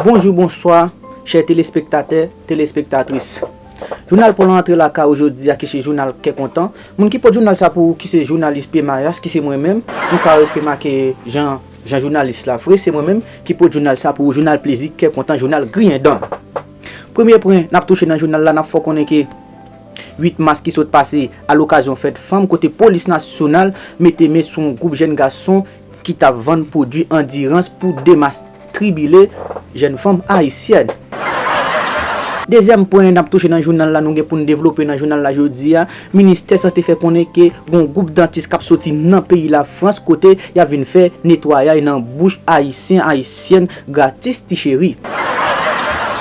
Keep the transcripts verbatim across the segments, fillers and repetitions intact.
Bonjou, bonswa, chè telespektatè, telespektatris. Jounal pa w la antre lakay ou jodi a, ki se jounal Kè Kontan. Moun ki pote jounal sa pou ou, ki se jounalis Pierre Mayas, ki se mwen menm. Nou ka remake jan, jan jounalis la vre, se mwen menm ki pote jounal sa pou ou, jounal plezi, Kè Kontan, jounal griyen dan. Premye pwen n ap touche nan jounal la, n ap fè w konnen ke uit mas ki sot pase, a lokazyon fèt fanm, kote polis nasyonal mete men sou yon gwoup jèn gason ki t ap vann pwodui andirans pou demastribile jèn fanm ayisyèn. Dezyèm pwen n ap touche nan jounal la, nou gen pou n devlope nan jounal la jodi a, ministè sante fè konnen ke gen yon gwoup dantis k ap soti nan peyi Lafrans, kote y ap vin fè netwayay nan bouch ayisyen, ayisyèn gratis, ti cheri.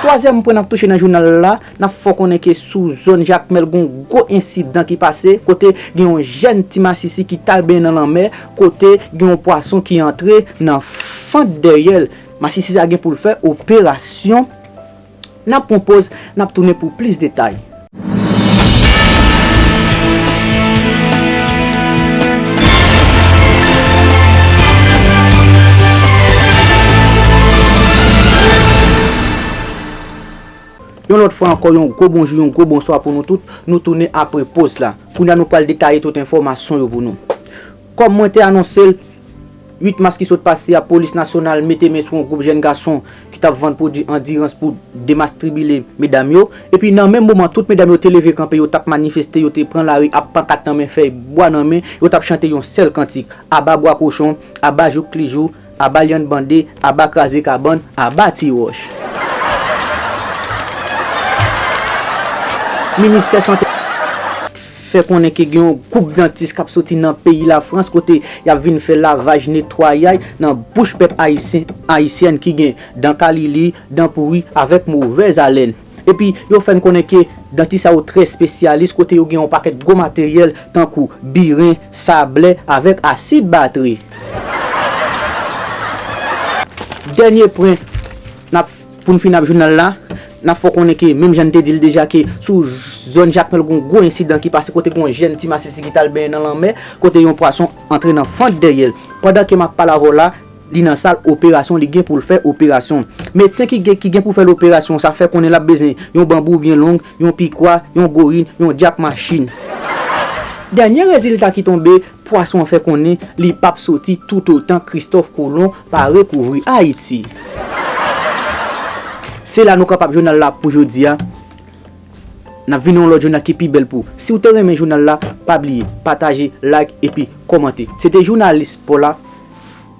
Twazyèm pwen n ap touche nan jounal la, n ap fè w konnen ke sou zòn Jakmèl gen yon gwo ensidan ki pase, kote gen yon jèn ti masisi ki t al benyen nan lanmè, kote gen yon pwason ki antre nan fant dèyè l. Masisi sa gen pou l fè operasyon. N ap pran poz, n ap tounen pou plis detay. Yon lòt fwa ankò, yon gwo bonjou, yon gwo bonswa pou nou tout. Nou tounen apre poz la. Kounye a nou pral detaye tout enfòmasyon yo pou nou. Kòm mwen te anonse l, uit mas ki sot pase a, polis nasyonal mete men sou yon gwoup jèn gason ki t ap vann pwodui andirans pou demastribile medam yo. Epi nan menm moman, tout medam yo te leve kanpe, yo t ap manifeste, yo te pran lari ak pankat nan men, fèy bwa nan men, yo t ap chante yon sèl kantik: Aba bwa kochon, aba jouk li jou, aba lyann bande, aba kraze kabann, aba ti wòch. Ministè sante fè konnen ke gen yon gwoup dantis k ap soti nan peyi Lafrans, kote y ap vin fè lavaj, netwayay nan bouch pèp ayisyen, ayisyèn ki gen dan kalili, dan pouri avèk movèz alèn. Epi yo fè n konnen ke dantis sa yo trè espesyalis, kote yo gen yon pakèt gwo materyèl tankou biren, sablè avèk asid batri. Dènye pwen n ap, pou n fin ap jounal la, n ap fè w konnen ke, menm jan n te di l deja, ke sou zòn Jakmèl gen yon gwo ensidan ki pase, kote gen yon jèn ti masisi ki t al benyen nan lanmè, kote yon pwason antre nan fant dèyè l. Pandan ke m ap pale avè w la, li nan sal operasyon, li gen pou l fè operasyon. Medsen ki gen, ki gen pou fè l operasyon sa fè konnen l ap bezwen yon banbou byen long, yon pikwa, yon gorin, yon djak machin. Dènye rezilta ki tonbe, pwason an fè konnen li p ap soti toutotan Kristòf Kolon pa rekouvri Ayiti. Se la nou kanpe ap jounal la pou jodi a. N ap vin yon lòt jounal ki pi bèl pou ou. Si w te renmen jounal la, pa bliye pataje, like epi kòmante. Se te jounalis pa w la,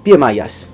Pierre Mayas.